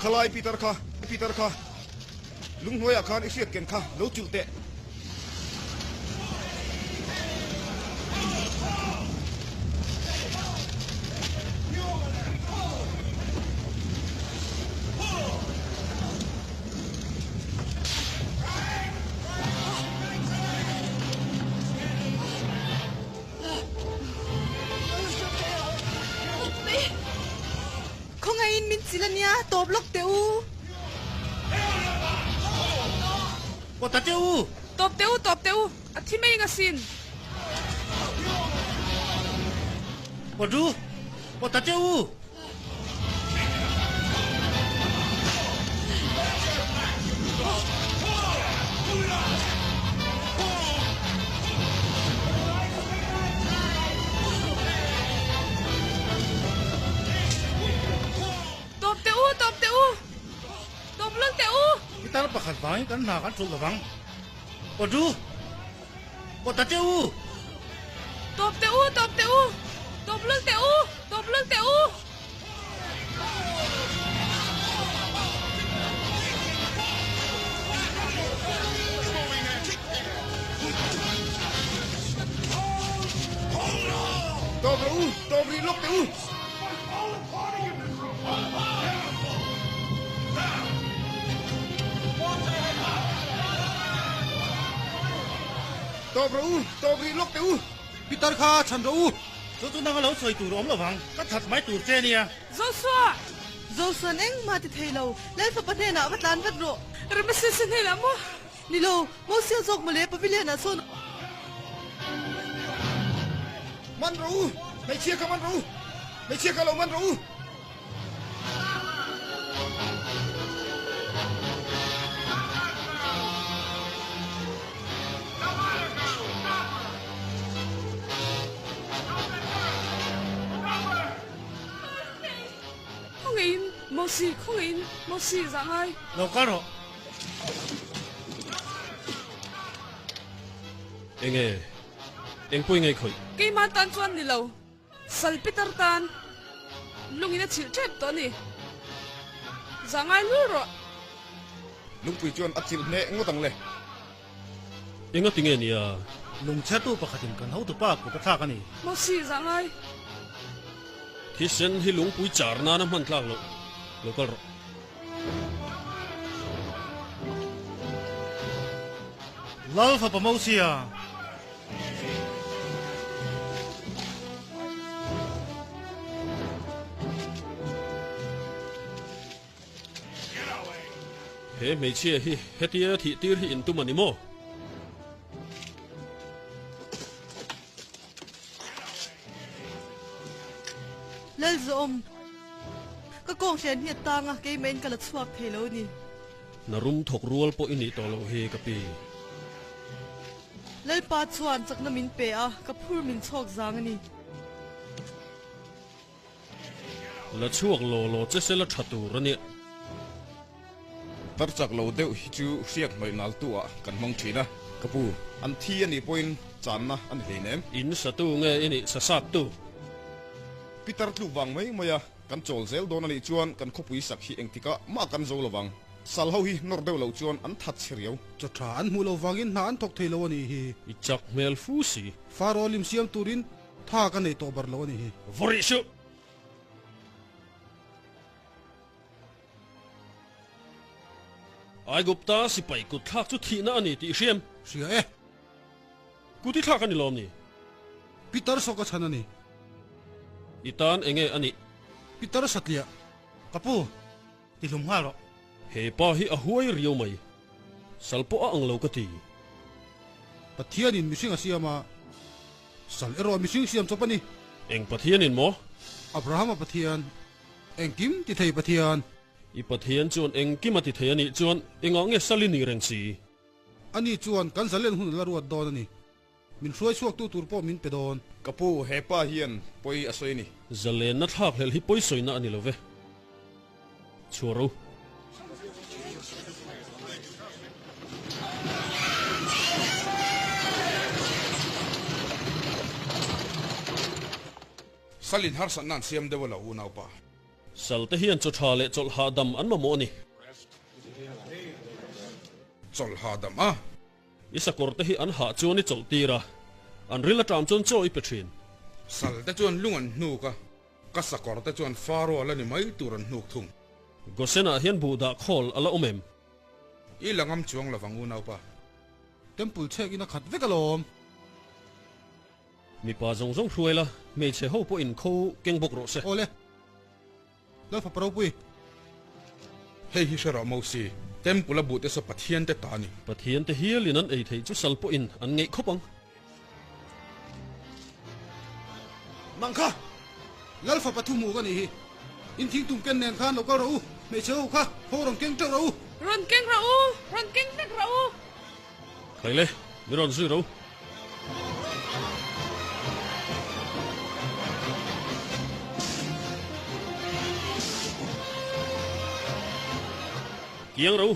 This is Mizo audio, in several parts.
Khalai Peter kha, Peter kha, lunghnuaiah khan i hriat ken kha lo chulh teh. Khawngaihin min chil ania, tawp lawk teh u. Aw ta teh u. Tawp teh u, tawp teh u, a thi mai asin. Aw du, aw ta teh u. Tawp teh u, tawp teh u, tawp lul teh u. I tar pakhat vangin kan hna kan thulh lovang. Aw du, aw ta teh u. Tawp teh u, tawp teh u, tawp lul teh u, tawp lul teh u. Tawp rawh u, tawp rih lawk teh u. Tawp rawh u, tawp rih lawk teh u. Pitar kha chhan rawh u. Chu chu nanga lo sawi tur awm lovang, ka that mai tur che nia. Joshua! Joshua engmah ti thei lo, Lalfapa hnenah va tlan vat rawh. Ramesses hnenah maw? Ni lo, Mosia zawk mawle pavilion ah sawn. Man rawh u! Hmeichhia kha man rawh u! Hmeichhia kha lo man rawh u! Khawngaihin Mosi, khawngaihin Mosi zah ngai. Lo kal rawh. Enge? Eng pawh i ngei khawih? Keimah tan chuan ni lo. Sal Peter tan lungin a chhilh tep tawh a ni. Zah ngai lul rawh. Lungpui chuan a chilh hneh ngawt ang le. Enga tinge nia? Lungchhiatu pakhatin kan hotupa kut a thlak a ni. Mosi zah ngai. Thisen hi lungpui char nana hman tlak loh. Lo kal rawh. Lal fapa Mosia. He hmeichhia hi hetia thih tir hi in tum a ni maw? Lalzawm, ka kawng hrian hi a tang a, keimah in ka la chhuak thei lo a ni. Na rum thawk rual pawh i nih tawh loh hi ka pi. Lalpa chuan chakna min pe a, ka phur min chhawk zang a ni. La chhuak law law che sela tha tur a nia. Tar chak lo deuh hi chu hriak hnawih nal tu ah kan hmang thin a. Ka pu, an thi a nih pawhin channa a ni hleinem. In satu nge i nih sa sat tu? Peter tluk vang mai mai a, kan chawl zel dawn a nih chuan kan khawpui sak hi engtikah mah kan zo lovang. Sal ho hi nawr deuh loh chuan an that chhe riau. Chaw tha an hmuh loh vangin hna an thawk thei lo a nih hi. I chak hmel fu si. Faro lim siam turin Tha ka nei tawh ber lo a nih hi. Vaw rih suh! Aigupta sipai kut thlak chu thihna a ni tih i hriam? Hria e. Kut i thlak a ni lawm ni? Pitar sawk a chhan a ni. I tan enge a nih? Pitar satliah. Ka pu, ti hlum nghal rawh. He pa hi a huai riau mai. Sal pawh a ang lo ka ti. Pathianin mihring a siam a. Sal erawh mihring siam chawp a ni. Eng Pathianin maw? Abrahama Pathian, engkim ti thei Pathian. I Pathian chuan engkim a ti thei a nih chuan engah nge sal i nih reng si? Ani chuan kan zalen hun a la ruat dawn a ni. Min hruai chhuaktu tur pawh min pe dawn. Ka pu, he pa hian pawi a sawi a ni. Zalenna thlak hlelh hi pawi sawina a ni lo ve. Chhuah ro. Salin harsatna an siam deuh a lo unaupa. Sal te hian chaw tha leh chawlh hahdam an mamawh a ni. Chawlh hahdam a? I sakawr te hi an hah chuan i chawlh tir a, an ril aṭam chuan chaw i pe ṭhin. Sal te chuan lung an hnuk a, ka sakawr te chuan Faro la ni mai tur an hnuk thung. Gosen-ah hian buh dah khawl a la awm em? I la ngam chuang lovang unaupa. Temple chhek in a khat vek alawm. Mipa zawng zawng hruai la, hmeichhe ho pawhin kho keng bawk rawh se. Awle. Lalfapa ropui. Hei hi hre rawh Mosi, Temple a buhte saw Pathian te ta a ni. Pathian te hialin an ei theih chu sal pawhin an ngeih khawp ang. Nang kha! Lalfapa thu hmuh ka nih hi. In thingtum ken nen khan lo kal rawh u, hmeichhe ho kha ho rawn keng teuh rawh u. Rawn keng rawh u, rawn keng vek rawh u. Khai le, mi rawn zui ro. Kiang ro,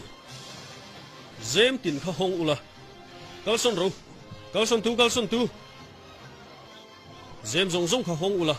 zem tin kha hawng ula, kalsawn ro, kalsawn tu, kalsawn tu. Zem zawng zawng kha hawng ula.